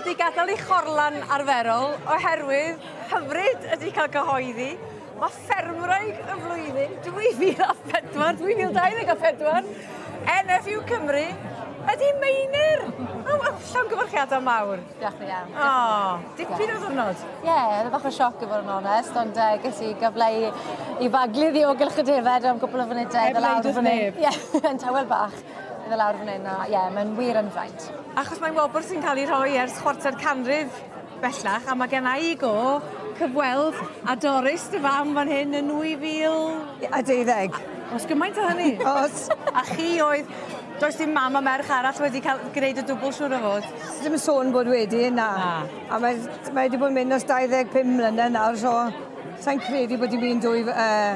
wedi gadael ei chorlan arferol oherwydd hyfryd ydy cael cyhoeddi mae ffermwraig y flwyddyn 2004, 2024, NFU Cymru ydy Meinir. O, wel, llongyfarchiadau mawr. Diolch yn iawn. O, dipyn o ddwrnod. Ie, yeah, oedd e bach o sioc i fod yn onest, ond uh, ges i gyfle i, i faglu ddiogylch y defaid am gwpl o funudau. Heb ddeud wrth neb. Ie, yn tawel bach. Iddo lawr fan hyn a ie, mae'n wir yn fraint. Achos mae'n wobr sy'n cael ei rhoi ers chwarter canrif bellach a mae gen i go cyfweld a Doris dy fam fan hyn yn 2012. Oes gymaint o hynny? Oes. A chi oedd does dim mam a merch arall wedi cael gwneud y dwbl siŵr o fod. Dim sôn bod wedi, na. Na. A mae mae wedi bod yn mynd ers 25 mlynedd nawr, so sai'n credu bod dim un dwy uh,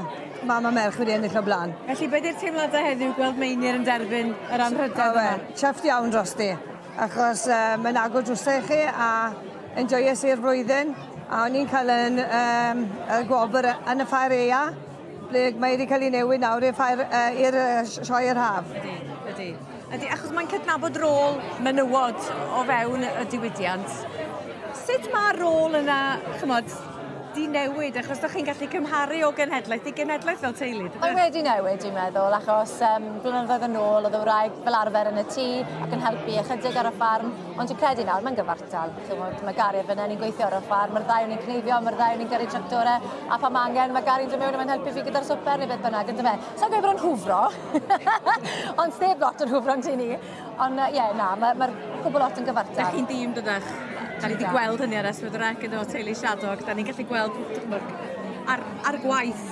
mam a merch wedi ennill o blaen. Felly be 'di'r teimladau heddiw gweld Meinir yn derbyn yr anrhydedd yma? Chuffed iawn drosti, achos uh, mae'n agor drwsau i chi a enjoyes i'r flwyddyn. A o'n i'n cael yn, um, y gwobr yn y ffair ea, ble mae wedi cael ei newid nawr i'r ffair, uh, i'r uh, sioe yr haf. Ydy, ydy. Ydy, achos mae'n cydnabod rôl menywod o fewn y diwydiant. Sut mae'r rôl yna, chymod, 'di newid achos 'dach chi'n gallu cymharu o genhedlaeth i genhedlaeth fel teulu dyfe? Mae wedi newid dwi'n meddwl achos yym blynyddoedd yn ôl o'dd y wraig fel arfer yn y tŷ ac yn helpu ychydig ar y ffarm ond dwi'n credu nawr mae'n gyfartal ch'mod ma' Gary a finne ni'n gweithio ar y ffarm ma'r ddau o ni'n cneifio ma'r ddau o ni'n gyrru tractore a pan ma' angen ma' Gary'n dod mewn a mae'n helpu fi gyda'r swper ne' beth bynnag on'd yfe? Sai'n gweud bod o'n hwfro ond sneb lot yn hwfro yn tŷ ni. Ond yy ie na ma' ma'r cwbwl lot yn gyfartal. 'Dach chi'n dîm dydach? 'Dan ni 'di gweld hynny ar S4C yndo teulu Shadog 'dan ni'n gallu gweld dychmyg ar ar gwaith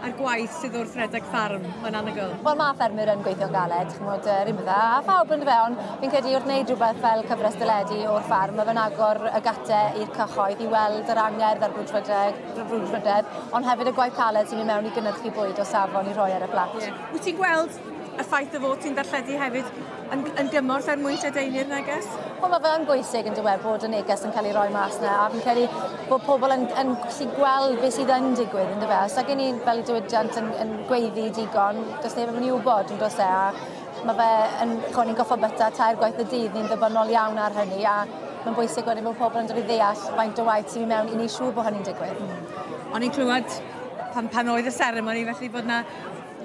ar gwaith sydd wrth redeg ffarm mae'n anhygoel. Wel ma' ffermwyr yn gweithio'n galed ch'mod yy 'r un peth â â phawb on'd yfe on' fi'n credu wrth neud rwbeth fel cyfres deledu o'r ffarm ma' fe'n agor y gate i'r cyhoedd i weld yr angerdd a'r brwdfrydeg brwdfrydedd ond hefyd y gwaith caled sy'n myn' mewn i gynyrchu bwyd o safon i rhoi ar y plat. Ie. Wyt ti'n gweld y ffaith dy fod ti'n darlledu hefyd yn, yn gymorth er mwyn lledaenu'r neges? Wel ma' fe yn bwysig yndyw e bod y neges yn cael ei roi mas 'na a fi'n credu bod pobl yn yn gallu gweld beth sydd yn digwydd yndyfe? Os nag 'yn ni fel diwydiant yn yn gweiddi digon does neb yn myn' i wbod on'd o's e a ma' fe yn ch'mo' ni'n goffod byta tair gwaith y dydd ni'n ddibynnol iawn ar hynny a ma'n bwysig wedyn bod pobol yn dod i ddeall faint o waith sy'n myn' mewn i neu' siŵr bo' hynny'n digwydd. Hmm. O'n i'n clywed pan pan oedd y seremoni felly bod 'na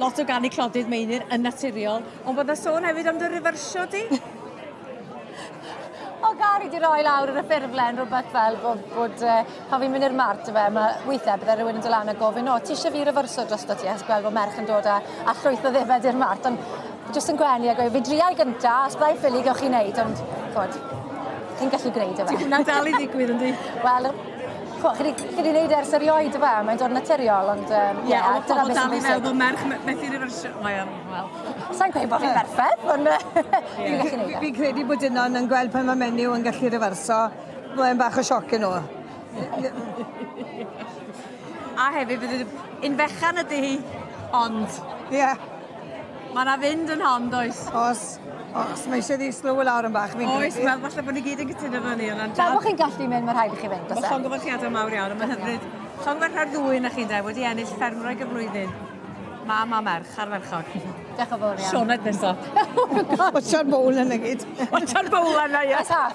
lot o ganu clodydd Meinir yn naturiol, ond bod 'na sôn hefyd am dy rifyrsio di? O Gari 'di roi lawr ar y ffurflen rwbeth fel bod bod yy pan fi'n mynd i'r mart yfe ma' weithe bydde rywun yn do' lan a gofyn o ti isie fi rifyrso drosto ti achos gweld bo' merch yn dod â â llwyth o ddefed i'r mart ond fi jyst yn gwenu a gweud fi driai gynta os byddai'n ffili gewch chi neud ond ch'mod chi'n gallu gwneud yfe. 'Di hwnna dal i ddigwydd yndi? Wel Ch'mo' chi 'di chi 'di neud e ers erioed yfe a mae'n dod yn naturiol ond yym ie a dyna beth sy'n bwysig. Ie ond ma' pobol dal i feddwl bo' merch me- methu rifyrsio mae o'n wel. Sai'n gweud bo' fi'n berffeth on' yy fi'n gallu neud e. Fi'n credu bod dynon yn gweld pan ma' menyw yn gallu rifyrso mae'n bach o sioc i nw. A hefyd bydd un fechan ydi hi ond. Ie. Ma' 'na fynd yn hon does? O's. O's ma' isie fi slowo lawr yn bach fi'n credu. Oes wel falle bo' ni gyd yn cytuno efo hynny on' Fel bo' chi'n gallu mynd ma' rhaid i chi fynd do's e? Wel llongyfarchiade mawr iawn a ma'n hyfryd. Llongyfarchiad ddwy 'nach chi ynde wedi ennill ffermwraig y flwyddyn. Mam a merch ardderchog. Diolch yn fowr iawn. Sioned nesa. Oh good God. Watsia'r bowl yna gyd. Watsia'r bowl yna ie. Oes half.